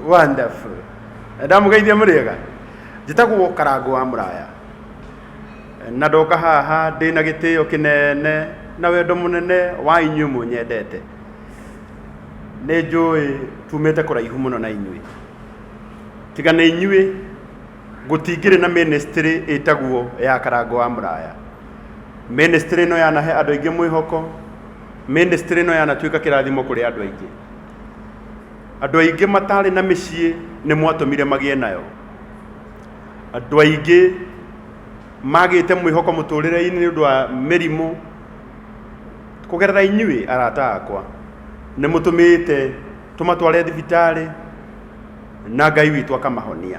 Wonderful. Ndamũgeithia mũrĩega. Njĩtagwo Karangũ wa Mũraya. Na ndoka haha ndĩna gĩtĩo kĩnene na wendo mũnene wa inyuĩ mũnyendete. Nĩ njũĩ tumĩte kũraihu mũno na inyuĩ. Tiga nĩ inyuĩ gũtingĩrĩ na ministry ĩtagwo ya Karangũ wa Mũraya. Ministry ĩno yanahe andũ aingĩ mwĩhoko, ministry ĩno yanatuĩka kĩrathimo kũrĩ andũ aingĩ. Andũ aingĩ matarĩ na mĩciĩ nĩ mwatũmire magĩe nayo. Andũ aingĩ magĩte mwĩhoko mũtũrĩre-inĩ nĩ ũndũ wa mĩrimũ, kũgerera inyuĩ arata akwa, nĩ mũtũmĩte tũmatware thibitarĩ na Ngai witũ akamahonia.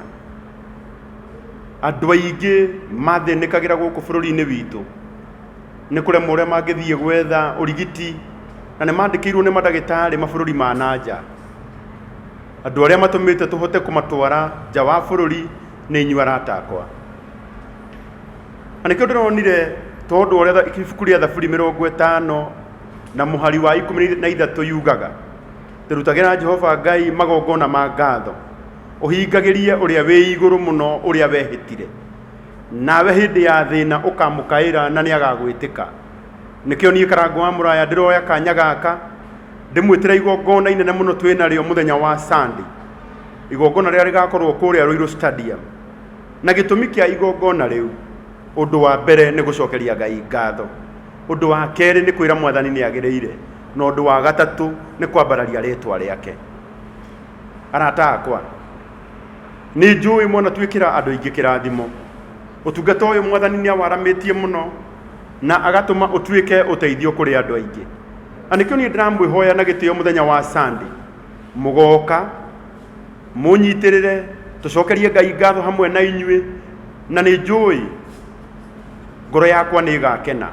Andũ aingĩ mathĩnĩkagĩra gũkũ bũrũri-inĩ witũ nĩ kũremwo ũrĩa mangĩthiĩ gwetha ũrigiti na nĩ mandĩkĩirwo nĩ mandagĩtarĩ mabũrũri ma na nja. Andũ arĩa matũmĩte tũhote kũmatwara nja wa bũrũri nĩ inyuĩ arata akwa. Na nĩkĩo ndĩronire tondũ ũrĩa ibuku rĩa Thaburi 50 na mũhari wa 13 yugaga, rutagĩra Jehova Ngai magongona ma ngatho, ũhingagĩrie ũrĩa wĩ igũrũ mũno ũrĩa wehĩtire. Nawe hĩndĩ ya thĩna ũkamũkaĩra na nĩagagwĩtĩka. Nĩkĩo niĩ Karangũ wa Mũraya ndĩroya kanya gaka ndĩmwĩtĩre igongona inene mũno twĩ narĩo mũthenya wa Sunday. Igongona rĩrĩa rĩgakorwo kũrĩa Ruiru Stadium. Na gĩtũmi kĩa igongona rĩu, ũndũ wa mbere nĩ gũcokeria Ngai ngatho. Ũndũ wa kerĩ nĩ kwĩra Mwathani nĩ agĩrĩire. Na ũndũ wa gatatũ nĩ kwambararia rĩtwa rĩake. Arata akwa, nĩ njũĩ mwanatuĩkĩra andũ aingĩ kĩrathimo. Ũtungata ũyũ Mwathani nĩ awaramĩtie mũno na agatũma ũtuĩke ũteithio kũrĩ andũ aingĩ. Na nĩkĩo niĩ ndĩramwĩhoya na gĩtĩo mũthenya wa Sunday, mũgoka mũnyitĩrĩre, tũcokerie Ngai ngatho hamwe na inyuĩ, na nĩ njũĩ ngoro yakwa nĩ ĩgakena.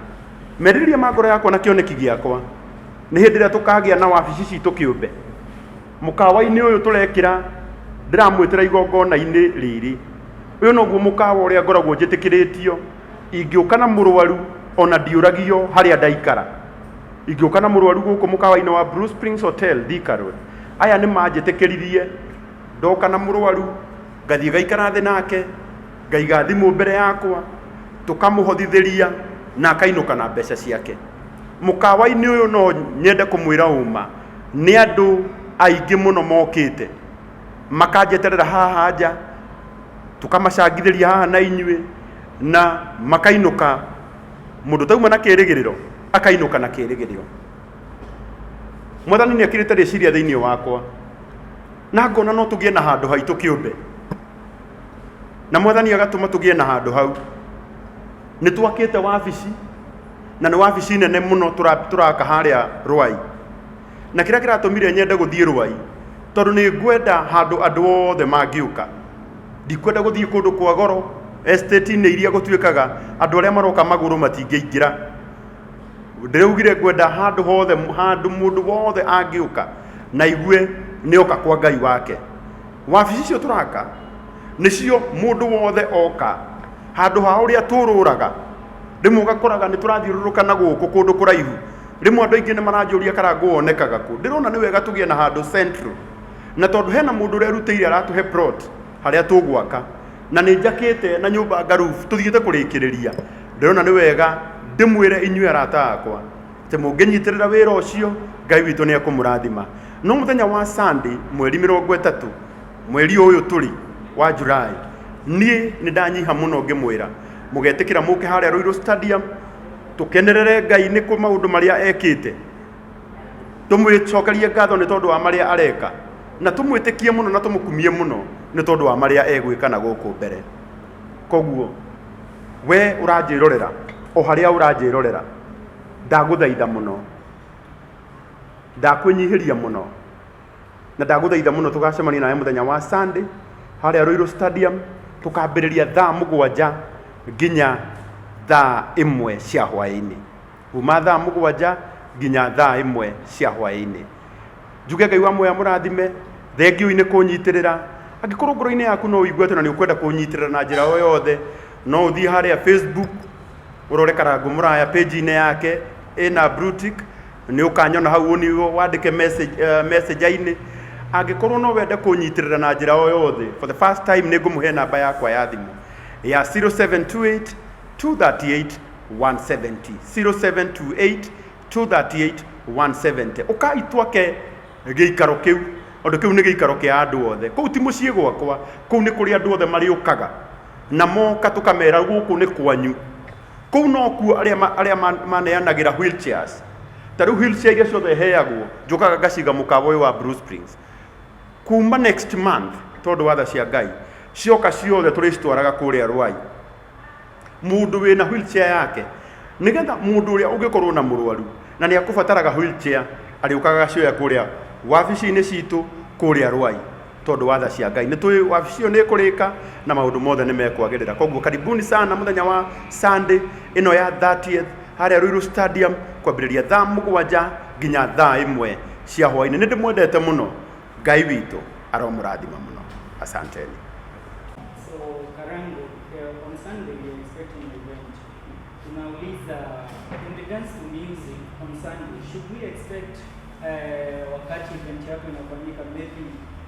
Merirĩria ma ngoro yakwa na kĩoneki gĩakwa nĩ hĩndĩ ĩrĩa tũkagĩa na wabici citũ kĩũmbe. Mũkawa-inĩ ũyũ tũrekĩra ndĩramwĩtĩra igongona-inĩ rĩrĩ. Ũyũ noguo mũkawa ũrĩa ngoragwo njĩtĩkĩrĩtio, ingĩũka na mũrwaru ona ndiũragio harĩa ndaikara. Ingĩũka na mũrwaru gũkũ mũkawa-inĩ wa Blue Springs Hotel, Thika Road, aya nĩ manjĩtĩkĩririe ndoka na mũrwaru ngathiĩ ngaikara thĩ nake, ngaiga thimũ mbere yakwa, tũkamũhothithĩria na akainũka na mbeca ciake. Mũkawa-inĩ ũyũ no nyende kũmwĩra ũma, nĩ andũ aingĩ mũno mokĩte makanjeterera haha nja, tũkamacangithĩria haha na inyuĩ na makainũka, mũndũ ũtauma na kĩrĩgĩrĩro akainũka na kĩrĩgĩrĩro. Mwathani nĩ ekĩrĩte rĩciria thĩinĩ wakwa na ngona no tũgĩe na handũ haitũ kĩũmbe, na Mwathani agatũma tũgĩe na handũ hau. Nĩ twakĩte wabici na nĩ wabici nene mũno tũraka harĩa Rwai. Na kĩrĩa kĩratũmire nyende gũthiĩ Rwai tondũ nĩ ngwenda handũ andũ othe mangĩũka. Ndikwenda gũthiĩ kũndũ kwa goro, estate-inĩ iria gũtuĩkaga andũ arĩa maroka magũrũ matingĩingĩra. Ndĩraugire ngwenda handũ hothe, handũ mũndũ wothe angĩũka na aigue nĩ oka kwa Ngai wake. Wabici icio tũraka nĩcio mũndũ wothe oka, handũ ha ũrĩa tũrũraga, rĩmwe ũgakoraga nĩ tũrathiũrũrũka na gũkũ kũndũ kũraihu. Rĩmwe andũ aingĩ nĩ maranjũria Karangũ wonekaga kũ? Ndĩrona nĩ wega tũgĩe na handũ central. Na tondũ hena mũndũ ũrerutĩire aratũhe plot harĩa tũgwaka, na nĩ njakĩte na nyũmba ngarubu tũthiĩte kũrĩkĩrĩria, ndĩrona nĩ wega ndĩmwĩre inyuĩ arata akwa atĩ mũngĩnyitĩrĩra wĩra ũcio, Ngai witũ nĩ ekũmũrathima. No mũthenya wa Sunday mweri 30 mweri ũyũ tũrĩ wa July, niĩ nĩ ndanyiha mũno ngĩmwĩra mũgetĩkĩra mũke harĩa Ruiru Stadium tũkenerere Ngai nĩ kũ maũndũ marĩa ekĩte, tũmwĩcokerie ngatho nĩ tondũ wa marĩa areka, na tũmwĩtĩkie mũno na tũmũkumie mũno nĩ tondũ wa marĩa egwĩka na gũkũ mbere. Koguo we ũranjĩrorera o harĩa ũranjĩrorera, ndagũthaitha mũno, ndakwĩnyihĩria mũno, na ndagũthaitha mũno tũgacemania nawe mũthenya wa Sunday harĩa Ruiru Stadium, tũkambĩrĩria thaa 7 nginya thaa 1 cia hwaĩ-inĩ. Kuma thaa 7 nginya thaa 1 cia hwaĩ-inĩ. Njuge Ngai wa muoyo amũrathime, thengiũ-inĩ kũnyitĩrĩra. Angĩkorwo ngoro-inĩ yaku no ũigue atĩ na nĩ ũkwenda kũnyitĩrĩra na njĩra o yothe, no ũthiĩ harĩa Facebook, ũrore Karangũ Mũraya page-inĩ yake ĩna blue tick, nĩ ũkanyona hau wandĩke message, messenger-inĩ. Angĩkorwo no wende kũnyitĩrĩra na njĩra o yothe, for the first time nĩ ngũmũhe namba yakwa ya thimũ ya 0728 238 170, 0728 238 170. Ũkai twake gĩikaro kĩu, tondũ kĩu nĩ gĩikaro kĩa andũ othe. Kũu ti mũciĩ gwakwa, kũu nĩ kũrĩa andũ othe marĩũkaga na moka tũkamera gũkũ nĩ kwanyu. Kũu nokuo arĩa arĩa maneanagĩra wheelchairs. Ta rĩu wheelchair iria ciothe heagwo njũkaga ngaciga mũkawa ũyũ wa Blue Springs. Kuma next month, tondũ wa tha cia Ngai, cioka ciothe tũrĩcitwaraga kũrĩa Rwai. Mũndũ wĩna wheelchair yake, nĩgetha mũndũ ũrĩa ũngĩkorwo na mũrwaru na nĩ akũbataraga wheelchair arĩũkaga agacioya kũrĩa wabici-inĩ citũ kũrĩa Rwai. Tondũ wa tha cia Ngai nĩ tũĩ wabici ĩyo nĩ ĩkũrĩka na maũndũ mothe nĩ mekwagĩrĩra. Koguo karibuni sana mũthenya wa Sunday ĩno ya 30th harĩa Ruiru Stadium kwambĩrĩria thaa 7 nginya thaa 1 cia hwainĩ. Nĩ ndĩmwendete mũno, Ngai witũ aromũrathima mũno. Asanteni. So Karangu, on Sunday we are expecting an event. Tunauliza, in regards to music on Sunday, should we expect wakati event yako inafanyika maybe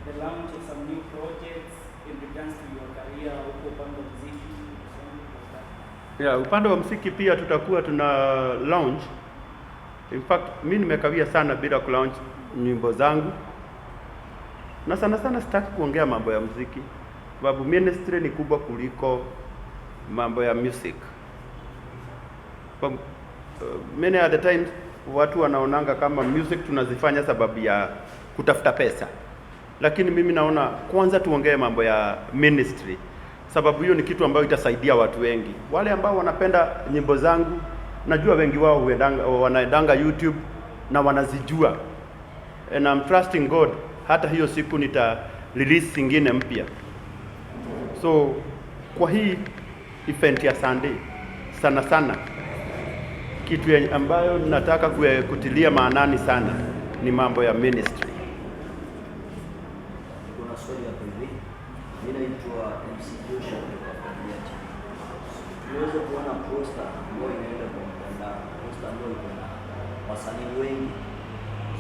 the launch of some new projects in regards to your career huko upande wa muziki, something like that? Yeah, upande wa muziki pia tutakuwa tuna launch. In fact, mi nimekawia sana bila kulaunch nyimbo zangu, na sana sana sitaki kuongea mambo ya muziki sababu ministry ni kubwa kuliko mambo ya music. Kwa, many other times watu wanaonanga kama music tunazifanya sababu ya kutafuta pesa, lakini mimi naona kwanza tuongee mambo ya ministry, sababu hiyo ni kitu ambayo itasaidia watu wengi. Wale ambao wanapenda nyimbo zangu, najua wengi wao wanaendanga YouTube na wanazijua, and I'm trusting God hata hiyo siku nita release zingine mpya. So kwa hii event ya Sunday, sana sana kitu ambayo nataka kutilia maanani sana ni mambo ya ministry. Kuna swali hapa hivi. Mimi naitwa MC Joshua kutoka Familia TV. Tuliweza kuona poster ambayo inaenda kwa mtandao, poster ambayo iko na wasanii wengi.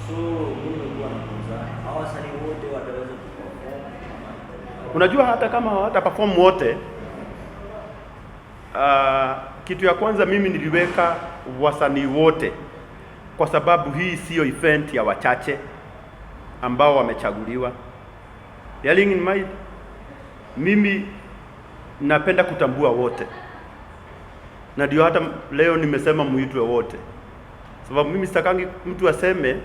So mimi nimekuwa nauliza, hawa wasanii wote wataweza kuperform ama? Unajua hata kama hawata perform wote, kitu ya kwanza mimi niliweka wasanii wote kwa sababu hii sio event ya wachache ambao wamechaguliwa. Bearing in mind, mimi napenda kutambua wote, na ndio hata leo nimesema muitwe wote, sababu mimi sitakangi mtu aseme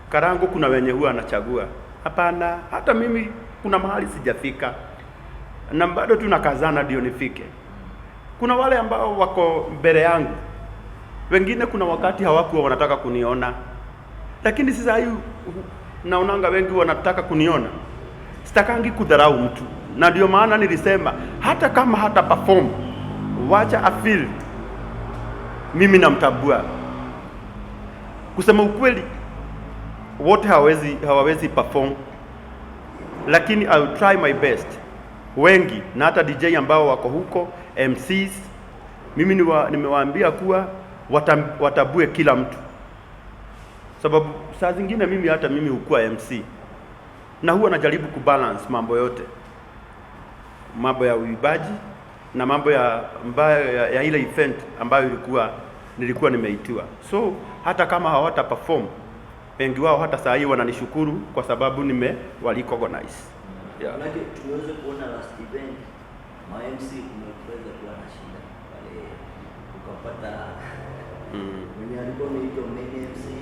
Karangu kuna wenye huwa anachagua. Hapana, hata mimi kuna mahali sijafika na bado tunakazana ndio nifike. Kuna wale ambao wako mbele yangu, wengine kuna wakati hawakuwa wanataka kuniona, lakini sasa hii naonanga wengi wanataka kuniona. Sitakangi kudharau mtu, na ndio maana nilisema hata kama hata perform, wacha afeel mimi namtambua. Kusema ukweli, wote hawawezi perform, lakini I will try my best. Wengi na hata DJ ambao wako huko, MCs, mimi nimewaambia kuwa watambue kila mtu, sababu saa zingine mimi hata mimi hukuwa MC na huwa najaribu kubalance mambo yote, mambo ya uimbaji na mambo ya ambayo ya ile event ambayo nilikuwa nimeitiwa. So hata kama hawata perform, wengi wao hata saa hii wananishukuru kwa sababu nime recognize. Yeah. Manake tuliweza kuona last event ma MC kumeweza kuwa na shida pale, ukapata mwenye alikuwa ameitwa main MC si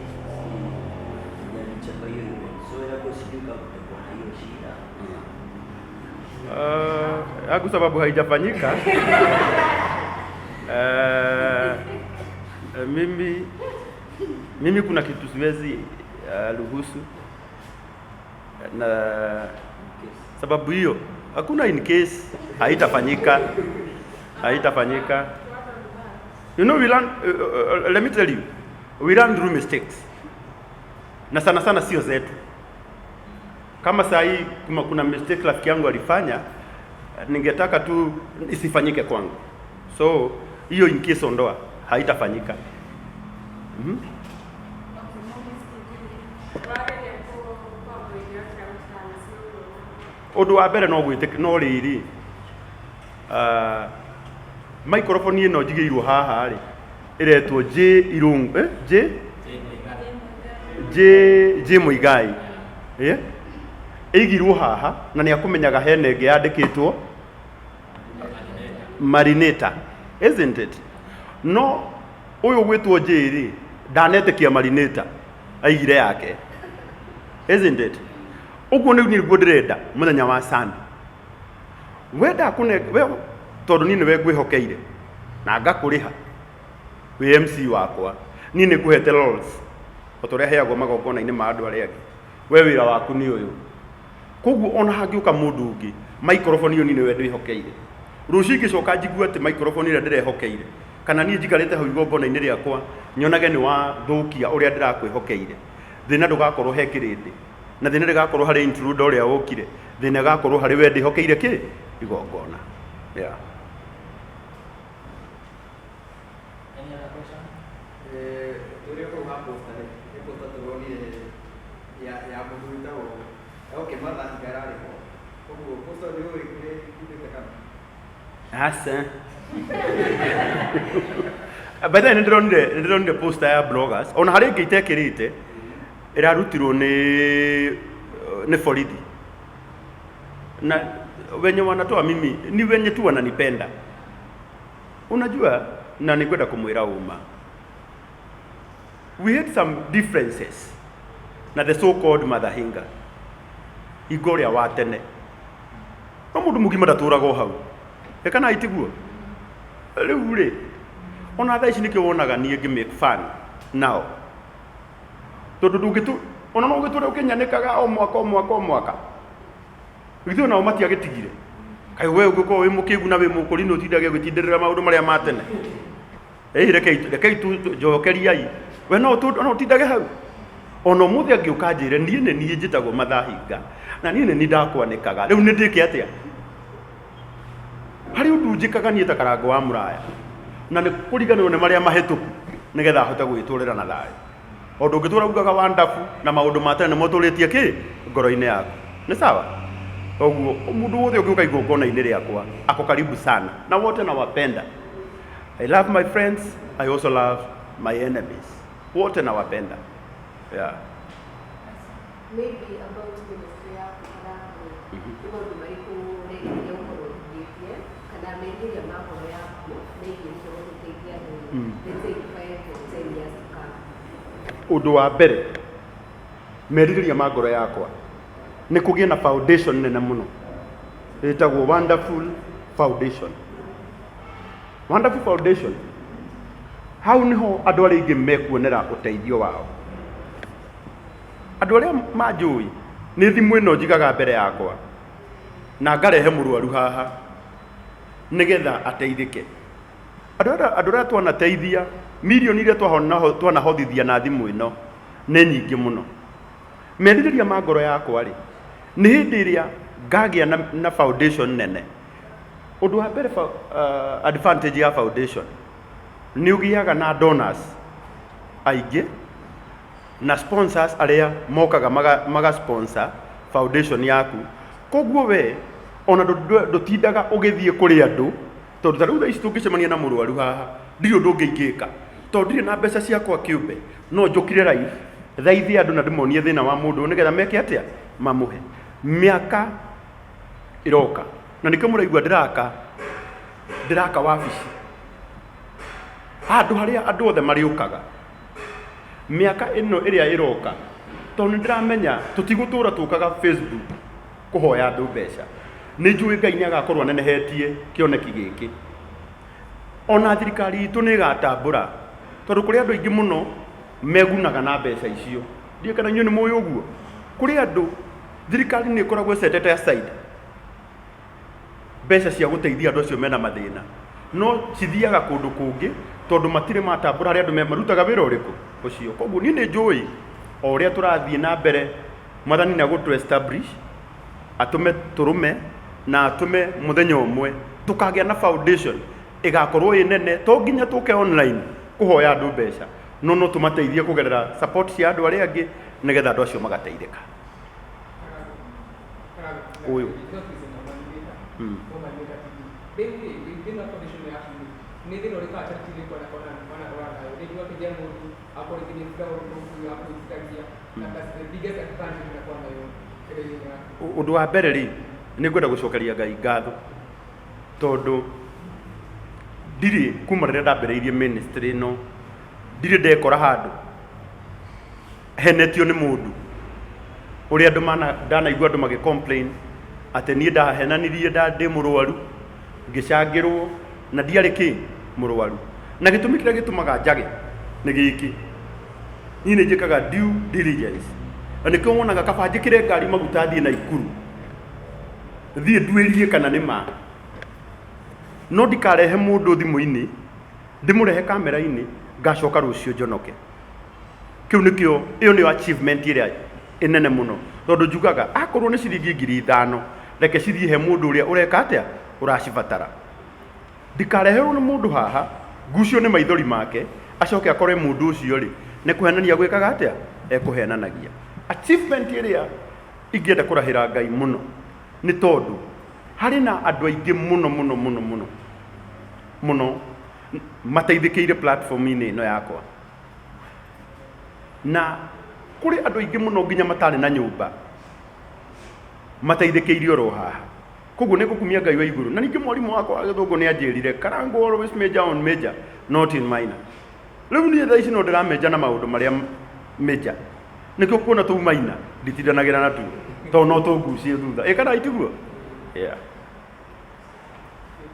alichapa hiyo event, so yako sijui kama kutakuwa na hiyo shida. Yangu sababu haijafanyika. Mimi kuna kitu siwezi ruhusu, na sababu hiyo hakuna in case haitafanyika, haitafanyika. You know we learn, let me tell you, we learn through mistakes, na sana sana sio zetu. Kama saa hii kuna mistake rafiki yangu alifanya, ningetaka tu isifanyike kwangu. So hiyo in case ondoa, haitafanyika. Okay, Ũndũ wa mbere no gwĩtĩk no rĩrĩ, microphone ĩno njigĩirwo haha rĩ, ĩretwo J Irungu, eh? J J J Muigai. Eh? Ĩigirwo haha na nĩ akũmenyaga hena ĩngĩ yandĩkĩtwo Marinata, isn't it? No ũyũ ũgwĩtwo J rĩ, ndanetĩkia Marinata, aigire yake. Isn't it? Ũguo nĩu nĩguo ndĩrenda mũthenya wa Sunday. We ndakũne we tondũ niĩ nĩwe ngwĩhokeire na ngakũrĩha wĩ MC wakwa, niĩ nĩ ngũhete roles o ta ũrĩa heagwo magongona-inĩ ma andũ arĩa angĩ. We wĩra waku nĩ ũyũ. Koguo ona hangĩũka mũndũ ũngĩ, microphone ĩyo niĩ nĩwe ndĩhokeire. Rũciũ ingĩcoka njigue atĩ microphone ĩrĩa ndĩrehokeire, kana niĩ njikarĩte hau igongona-inĩ rĩakwa nyonage nĩ wathũkia ũrĩa ndĩrakwĩhokeire, thĩna ndũgakorwo he kĩrĩndĩ, na thĩna ndĩgakorwo harĩ intruder ũrĩa ũkire, thĩna ĩgakorwo harĩ we ndĩhokeire kĩ? Igongona. Yeah. Any other question? Tũrĩ o hau ha poster rĩ, he poster tũronire ya mũndũ wĩtagwo okay Martha Hinga ĩrarĩ ho. Koguo poster nĩ ũĩ kũrĩa yumĩte kana? Aca. By the way, nĩ ndĩronire poster ya bloggers ona harĩ ĩngĩ itekĩrĩte ĩrarutirwo nĩ borithi na wenye wanatoa mimi ni wenye tu wananipenda, unajua, na nĩngwenda kũmwĩra ũma, we had some differences na the so called Mother Hinga hingo ũrĩa wa tene, no mũndũ mũgima ndatũraga o hau ĩkana itiguo rĩu rĩ, ona thaa ici nĩkĩo wonaga niĩ ngĩ make fun nao, tondũ ndũngĩtũ ona no ũgĩtũre ũkĩnyanĩkaga o mwaka o mwaka o mwaka, githĩ onao matiagĩtigire? Kaĩ we ũngĩkorwo wĩ mũkĩgu na wĩ mũkũrinũ ũtindage ũgĩtindĩrĩra maũndũ marĩa ma tene? Ĩĩ, rekei njokeriai we no ũtindage hau. Ona ũmũthĩ angĩũka njĩre niĩ nĩ niĩ njĩtagwo Mathahinga na niĩ nĩ niĩ ndakwanĩkaga, rĩu nĩ ndĩke atĩa? Harĩ ũndũ njĩkaga niĩ ta Karango wa Mũraya, na nĩ kũriganĩrwo nĩ marĩa mahĩtũku nĩgetha hote gwĩtũrĩra na thayũ. Ũndũ ũngĩtũra ugaga wandabu na maũndũ ma tene nĩmo ũtũrĩtie kĩ ngoro-inĩ yaku nĩ sawa. Koguo mũndũ wothe ũngĩũka igongona-inĩ rĩakwa ako karibu sana, na wote nawapenda. I love my friends, I also love my enemies, wote nawapenda, yeah. Maybe about ministry yaku Karango, nĩ maũndũ marĩkũ ũrerĩgĩrĩria gũkorwo ũhingĩtie kana merirĩria ma ngoro yaku megiĩ gũkorwo ũgĩteithia andũ, let's say in 5 or 10 years to come? Ũndũ wa mbere, merirĩria ma ngoro yakwa nĩ kũgĩe na foundation nene mũno ĩtagwo Wonderful Foundation. Wonderful Foundation, hau nĩho andũ arĩa aingĩ mekuonera ũteithio wao. Andũ arĩa manjũĩ, nĩ thimũ ĩno njigaga mbere yakwa na ngarehe mũrwaru haha nĩgetha ateithĩke. Andũ arĩa twanateithia, mirioni iria twanahothithia na thimũ ĩno nĩ nyingĩ mũno. Merirĩria ma ngoro yakwa rĩ, nĩ hĩndĩ ĩrĩa ngagĩa na foundation nene. Ũndũ wa mbere, advantage ya foundation nĩ ũgĩaga na donors aingĩ na sponsors arĩa mokaga maga sponsor foundation yaku. Koguo we ona ndũtindaga ũgĩthiĩ kũrĩ andũ, tondũ ta rĩu thaa ici tũngĩcemania na mũrwaru haha, ndirĩ ũndũ ũngĩ ingĩka tondũ ndirĩ na mbeca ciakwa kĩũmbe. No njũkire live thaithie andũ na ndĩmonie thĩna wa mũndũ ũyũ nĩgetha meke atĩa, mamũhe. Mĩaka ĩroka, na nĩkĩo mũraigua ndĩraka wabici handũ harĩa andũ othe marĩũkaga mĩaka ĩno ĩrĩa ĩroka, tondũ nĩ ndĩramenya tũtigũtũra tũkaga Facebook kũhoya andũ mbeca. Nĩ njũĩ Ngai nĩ agakorwo anenehetie kĩoneki gĩkĩ, ona thirikari itũ nĩ ĩgatambũra, tondũ kũrĩ andũ aingĩ mũno megunaga na mbeca icio. Ndiũĩ kana inyuĩ nĩ mũĩ ũguo, kũrĩ andũ thirikari nĩ ĩkoragwo ĩcetete aside mbeca cia gũteithia andũ acio mena mathĩna, no cithiaga kũndũ kũngĩ tondũ matirĩ matambũra harĩa andũ marutaga wĩra ũrĩkũ ũcio. Koguo niĩ nĩ njũĩ o ũrĩa tũrathiĩ na mbere, Mwathani nĩ agũtũ establish, atũme tũrũme na atũme mũthenya ũmwe tũkagĩa na foundation ĩgakorwo ĩ nene. To nginya tũke online kũhoya andũ mbeca, no tũmateithie kũgerera support cia andũ arĩa angĩ nĩgetha andũ acio magateithĩka. Ũyũ. Rĩu rĩ, thĩinĩ wa foundation yaku rĩ, nĩ thĩna ũrĩkũ wa charity rĩku wanakorwo nayo? Rĩngĩ wakĩgia mũndũ akorwo rĩngĩ nĩ fraud mũndũ akũhĩtithagia, na that's the biggest advantage unakuwa nayo kĩrĩa-inĩ yaku. Ũndũ wa mbere rĩ, nĩ ngwenda gũcokeria Ngai ngatho tondũ ndirĩ kuma rĩrĩa ndambĩrĩirie ministry ĩno ndirĩ ndekora handũ henetio nĩ mũndũ ũrĩa andũ mana ndanaigua andũ magĩ complain atĩ niĩ ndahenanirie nda ndĩ mũrwaru ngĩcangĩrwo na ndiarĩ kĩ mũrwaru na gĩtũmi kĩrĩa gĩtũmaga njage nĩ gĩkĩ niĩ nĩ njĩkaga due diligence na nĩkĩo wonaga kaba njĩkĩre ngari maguta thiĩ Naikuru thiĩ nduĩrie kana nĩ ma no ndikarehe mũndũ thimũ-inĩ ndĩmũrehe kamera-inĩ ngacoka rũciũ njonoke kĩu nĩkĩo ĩyo nĩyo achievement ĩrĩa ĩnene mũno tondũ njugaga akorwo nĩ ciringi 5,000 reke cithiĩ he mũndũ ũrĩa ũreka atĩa ũracibatara ndikareherwo nĩ mũndũ haha ngucio nĩ maithori make acoke akore mũndũ ũcio rĩ nĩ kũhenania gwĩkaga atĩa ekũhenanagia achievement ĩrĩa ingĩenda kũrahĩra Ngai mũno nĩ tondũ harĩ na andũ aingĩ mũno mũno mũno mũno mũno mateithĩkĩire platform-inĩ ĩno yakwa na kũrĩ andũ aingĩ mũno nginya matarĩ na nyũmba mateithĩkĩire oro haha koguo nĩ ngũkumia Ngai wa igũrũ na ningĩ mwarimũ wakwa wa gĩthũngũ nĩ anjĩrire Karango always major on major not in minor rĩu niĩ thaa ici no ndĩramenja na maũndũ marĩa major nĩkĩo kuona tũu maina nditindanagĩra natuo tondũ no tũngucie thutha ĩ kana itiguo yeah.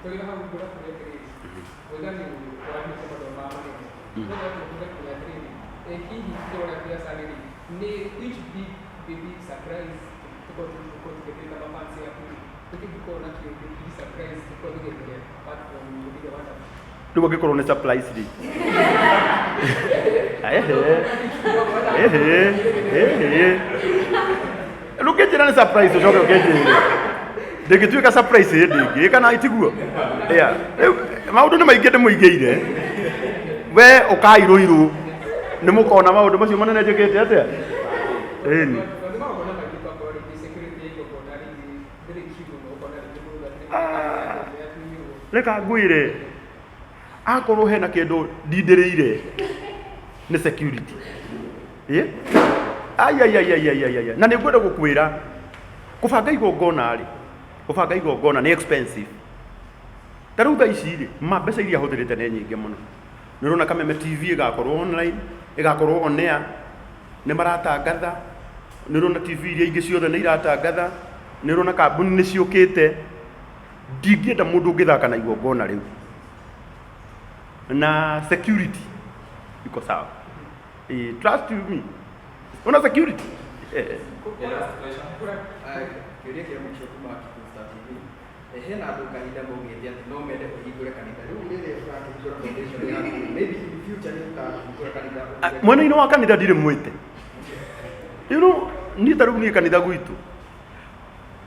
Tũrĩ hau ngwenda kũria atĩrĩrĩ, waiga nĩ ũrathiĩte mathomo maya manene, no ngwenda kũria atĩrĩrĩ, ĩ hihi tũrona biacara rĩ, nĩ which big baby surprise tũkorwo tũgĩteithia mafans aku rĩ, nĩkĩ ũngĩkorwo nakĩo big surprise tũkorwo tũgĩeterera apart from gũthiĩ WhatsApp? Rĩu angĩkorwo nĩ surprise rĩ ehe ehe ehe rĩu ũngĩnjĩra nĩ surprise ũcoke ũkĩnjĩre ndĩngĩtuĩka surprise hĩndĩ ĩngĩ ĩ kana itiguo yeah rĩu maũndũ nĩ maingĩ ndĩmũigĩire we ũkai Rũirũ nĩ mũkona maũndũ macio manene njĩkĩte atĩa ĩni Tondũ nĩ magongona maingĩ twakorwo rĩngĩ security ya igongona rĩngĩ ndĩrĩ key mũno ũkona rĩngĩ mũndũ atĩ atunyirwo. Reka ngwĩre akorwo hena kĩndũ ndindĩrĩire nĩ security ĩ ai ai ai ai ai ai ai na nĩ ngwenda gũkwĩra kũbanga igongona rĩ kũbanga igongona nĩ expensive ta rĩu thaa ici rĩ ma mbeca iria hũthĩrĩte nĩ nyingĩ mũno nĩ ũrona Kameme TV ĩgakorwo online ĩgakorwo on air nĩ maratangatha nĩ ũrona TV iria ingĩ ciothe nĩ iratangatha nĩ ũrona kambuni nĩ ciũkĩte ndingĩenda mũndũ ũngĩthaka na igongona rĩu na security iko sawa eh, trust you me una security eh. The last question. Kĩũria kĩa mũico kuma Kikuyu Star TV. Hena andũ kahinda maugĩte atĩ no mende ũhingũre kanitha. Rĩu rĩrĩa ũrakĩhingũra foundation yaku, maybe in future nĩ ũkahingũra kanitha. Mwena-inĩ wa kanitha ndirĩ mwĩte you know niĩ ta rĩu niĩ kanitha gwitũ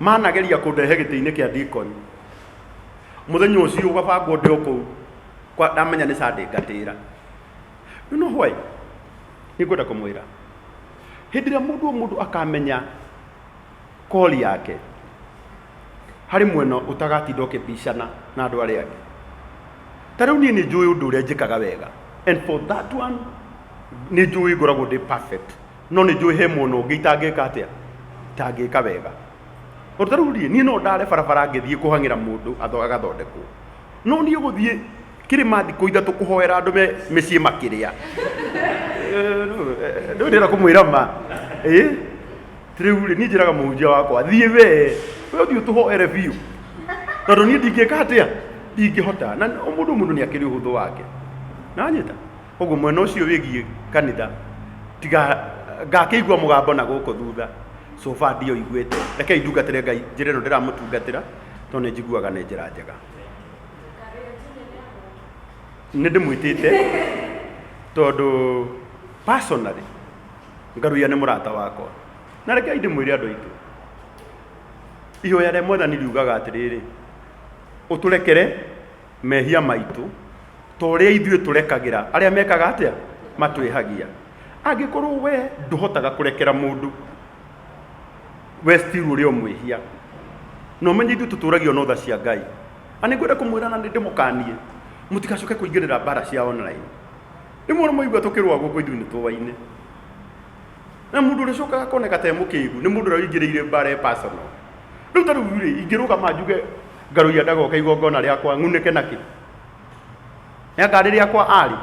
manageria kũndehe gĩtĩ-inĩ kĩa deacon mũthenya ũcio ũgabangwo ndĩ o kũu kwa ndamenya nĩ Sunday ngatĩra you know why nĩ ngwenda kũmwĩra hĩndĩ ĩrĩa mũndũ o mũndũ akamenya call yake harĩ mwena ũtagatinda ũkĩbicana na andũ arĩa angĩ ta rĩu niĩ nĩ njũĩ ũndũ ũrĩa njĩkaga wega and for that one nĩ njũĩ ngoragwo ndĩ perfect no nĩ njũĩ he mwena ũngĩ itangĩka atĩa itangĩka wega tondũ ta rĩu rĩ niĩ no ndare barabara ngĩthiĩ kũhang'ĩra mũndũ agathondekwo no niĩ gũthiĩ kĩrĩma thikũ ithatũ kũhoera andũ me mĩciĩ makĩrĩa rĩu ndĩrenda kũmwĩra ma ĩ rĩu rĩ niĩ njĩraga mũhunjia wakwa thiĩ we we ũthiĩ ũtũhoere biũ tondũ niĩ ndingĩka atĩa ndingĩhota na o mũndũ mũndũ nĩ akĩrĩ ũhũthũ wake nanyita koguo mwena ũcio wĩgiĩ kanitha tiga ngakĩigua mũgambo na gũkũ thutha so far ndioiguĩte rekei ndungatĩre Ngai njĩra ĩno ndĩramũtungatĩra tondũ nĩ njiguaga nĩ njĩra njega nĩ ndĩmwĩtĩte tondũ personally Ngaruiya nĩ mũrata wakwa na rekei ndĩmwĩre andũ aitũ ihoya rĩa mwathani riugaga atĩrĩrĩ ũtũrekere mehia maitũ ta ũrĩa ithuĩ tũrekagĩra arĩa mekaga atĩa matwĩhagia angĩkorwo we ndũhotaga kũrekera mũndũ we still ũrĩ o mwĩhia Na ũmenye ithuĩ tũtũragio no tha cia Ngai. Na nĩ ngwenda kũmwĩra na nĩ ndĩmũkanie mũtigacoke kũingĩrĩra mbara cia online. Rĩmwe nĩ mwaigua tũkĩrũa gũkũ ithuĩ nĩ tũwaine. Na mũndũ ũrĩa ũcokaga akoneka ta e mũkĩgu nĩ mũndũ ũrĩa ũingĩrĩire mbara e personal. Rĩu ta rĩu rĩ, ingĩrũgama njuge Ngaruiya ndagoka igongona rĩakwa ng'unĩke nakĩ? Nĩ anga rĩ rĩakwa arĩ?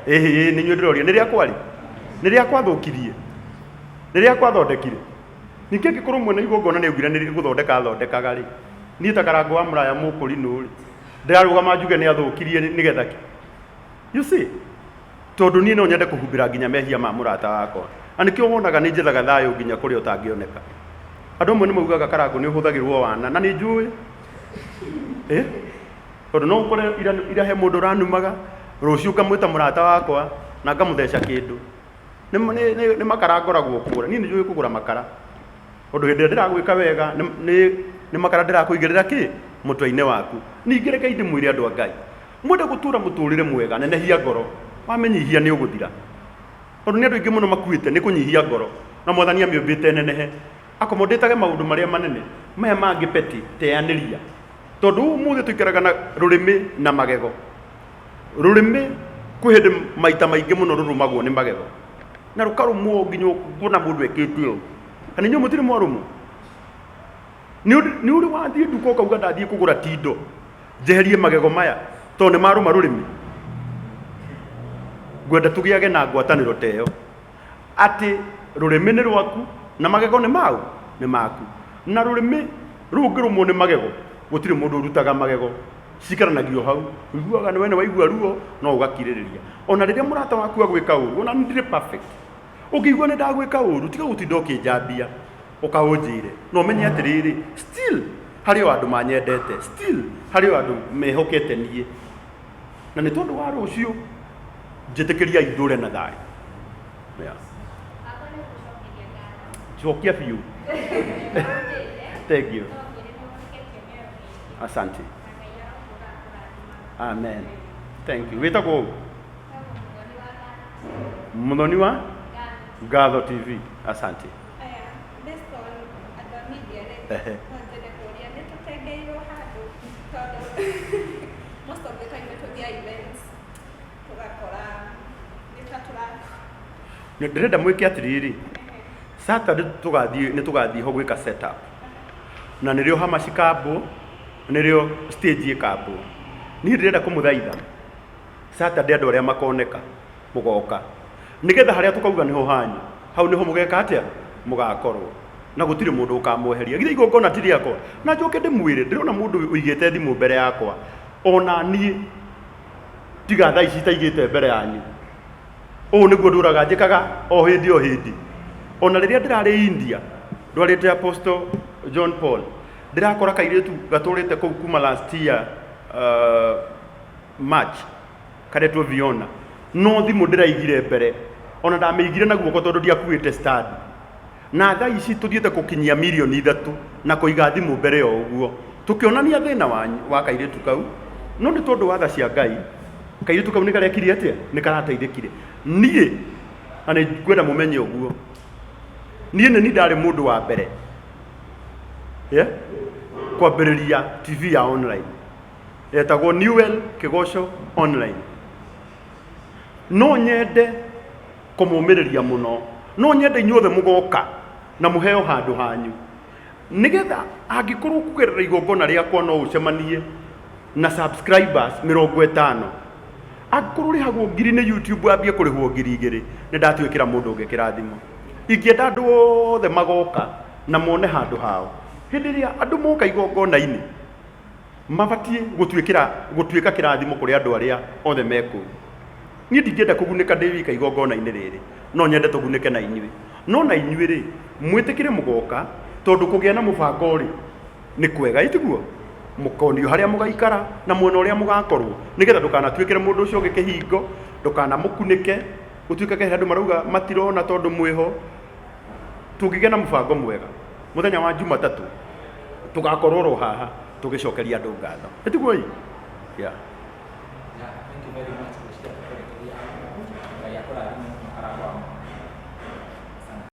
Ĩhĩ, nĩ inyuĩ ndĩroria, nĩ rĩakwa rĩ? Nĩ rĩakwa thũkirie? Nĩ rĩakwa thondekire? Ningĩ angĩkorwo mwene igongona nĩ augire nĩ gũthondeka athondekaga rĩ, niĩ ta Karangũ wa Mũraya Mũkũrinũ rĩ, ndĩrarũgama njuge nĩ athũkirie nĩgetha kĩ? You see? Tondũ niĩ no nyende kũhumbĩra nginya mehia ma mũrata wakwa. Na nĩkĩo wonaga nĩ njethaga thayũ nginya kũrĩa ũtangĩoneka. Andũ amwe nĩ maugaga Karangũ nĩ ũhũthagĩrwo wana, na nĩ njũĩ. Eh? Tondũ no ũkore ira, ira he mũndũ ũranumaga, rũciũ ngamwĩta mũrata wakwa na ngamũtheca kĩndũ. Nĩ, nĩ, nĩ, nĩ makara ngoragwo kũgũra. Niĩ nĩ njũĩ kũgũra makara. Tondũ hĩndĩ ĩrĩa ndĩragwĩka wega, nĩ, nĩ, nĩ makara ndĩrakũigĩrĩra kĩ? Mũtwe-inĩ waku. Ningĩ rekei ndĩmwĩre andũ a Ngai, Mwende gũtũũra mũtũũrĩre mwega, nenehia ngoro. Wamĩnyihia nĩ ũgũthira. Tondũ nĩ andũ aingĩ mũno makuĩte nĩ kũnyihia ngoro. Na Mwathani amĩũmbĩte ĩnenehe. Akomodĩtage maũndũ marĩa manene, maya mangĩ petty, teanĩria. Tondũ ũmũthĩ tũikaraga na rũrĩmĩ na magego. Rũrĩmĩ kwĩ hĩndĩ maita maingĩ mũno rũrũmagwo nĩ magego. Na rũkarũmwo nginya ũkona mũndũ ekĩte ũũ. Kana inyuĩ mũtirĩ mwarũmwo? Nĩ ũrĩ wathiĩ nduka ũkauga ndathiĩ kũgũra tindo njeherie magego maya tondũ nĩ marũma rũrĩmĩ? Ngwenda tũgĩage na ngwatanĩro ta ĩyo atĩ rũrĩmĩ nĩ rwaku na magego nĩ mau nĩ maku. Na rũrĩmĩ rũngĩrũmwo nĩ magego gũtirĩ mũndũ ũrutaga magego, cikaranagio hau. Ũiguaga we nĩ waigua ruo no ũgakirĩrĩria. Ona rĩrĩa mũrata waku agwĩka ũru, ona niĩ ndirĩ perfect, ũngĩigua nĩ ndagwĩka ũru tiga gũtinda ũkĩnjambia. Ũka ũnjĩre. Na ũmenye atĩrĩrĩ, still harĩ o andũ manyendete, still harĩ o andũ mehokete niĩ. Na nĩ tondũ wa rũciũ, njĩtĩkĩriai ndũre na thayũ. Yeah. Baba nĩ gũcokeria ngatho. Cokia biũ. Thank you. No ngwĩre nĩ ũhonoketie mĩoyo mĩingĩ. Asante. Na Ngai arotũũra akũrathimaga. Amen. Thank you. Wĩtagwo ũ? Wĩtagwo Mũthoni wa Ngatho. Mũthoni wa? Ngatho. Ngatho TV. Asante. Aya, based on andũ a media rĩ, no nyende kũria nĩ tũtengeirwo handũ tondũ most of the time nĩ tũthiaga events tũgakora nĩ ta tũra Ndĩrenda mwĩke atĩrĩrĩ, Saturday tũgathiĩ nĩ tũgathiĩ ho gwĩka set up. Na nĩrĩo hama cikambwo, nĩrĩo stage ĩkambwo. Niĩ ndĩrenda kũmũthaitha Saturday andũ arĩa makoneka mũgoka. Nĩgetha harĩa tũkauga nĩho hanyu, hau nĩho mũgeka atĩa? Mũgakorwo. Na gũtirĩ mũndũ ũkamweheria. Githĩ igongona ti rĩakwa? Na njoke ndĩmwĩre, ndĩrona mũndũ ũigĩte thimũ mbere yakwa, ona niĩ tiga thaa ici itaigĩte mbere yanyu. Ũũ nĩguo ndũraga njĩkaga o hĩndĩ o hĩndĩ. Ona rĩrĩa ndĩrarĩ India, ndwarĩte Apostle John Paul, ndĩrakora kairĩtu gatũrĩte kũu kuma last year March. Karetwo Fiona. No thimũ ndĩraigire mbere. Ona ndamĩigire na guoko tondũ ndiakuĩte stand. Na thaa ici tũthiĩte gũkinyia mirioni ithatũ na kũiga thimũ mbere o ũguo. Tũkĩonania thĩna wa kairĩtu kau. No nĩ tondũ wa tha cia Ngai, kairĩtu kau nĩ karekire atĩa? Nĩ karateithĩkire. Niĩ, na nĩ ngwenda mũmenye ũguo, niĩ nĩ niĩ ndarĩ mũndũ wa mbere yeah, kwambĩrĩria TV ya online. Yetagwo Newell Kĩgoco Online. No nyende kũmũmĩrĩria mũno. No nyende inyuothe mũgoka na mũheo handũ hanyu. Nĩgetha angĩkorwo kũgerera igongona rĩakwa no ũcemanie na subscribers 50. Angĩkorwo ũrĩhagwo ngiri nĩ YouTube wambie kũrĩhwo 2000, nĩ ndatuĩkĩra mũndũ ũngĩ kĩrathimo. Ingĩenda andũ othe magoka na mone handũ hao. Hĩndĩ ĩrĩa andũ moka igongona-inĩ, mabatiĩ gũtuĩkĩra gũtuĩka kĩrathimo kũrĩ andũ arĩa othe me kũu. Niĩ ndingĩenda kũgunĩka ndĩ wika igongona-inĩ rĩrĩ, no nyende tũgunĩke na inyuĩ. No na inyuĩ rĩ, mwĩtĩkĩre mũgoka, tondũ kũgĩa na mũbango rĩ, nĩ kwega, ĩ tiguo? Mũkonio harĩa mũgaikara na mwena ũrĩa mũgakorwo, nĩgetha ndũkanatuĩkĩre mũndũ ũcio ũngĩ kĩhingo, ndũkanamũkunĩke, gũtuĩkage he andũ marauga matirona tondũ mwĩho. Tũngĩgĩa na mũbango mwega, mũthenya wa Jumatatũ tũgakorwo oro haha tũgĩcokeria andũ ngatho. Ĩ tiguo ĩ? Yeah. Yeah, thank you very much.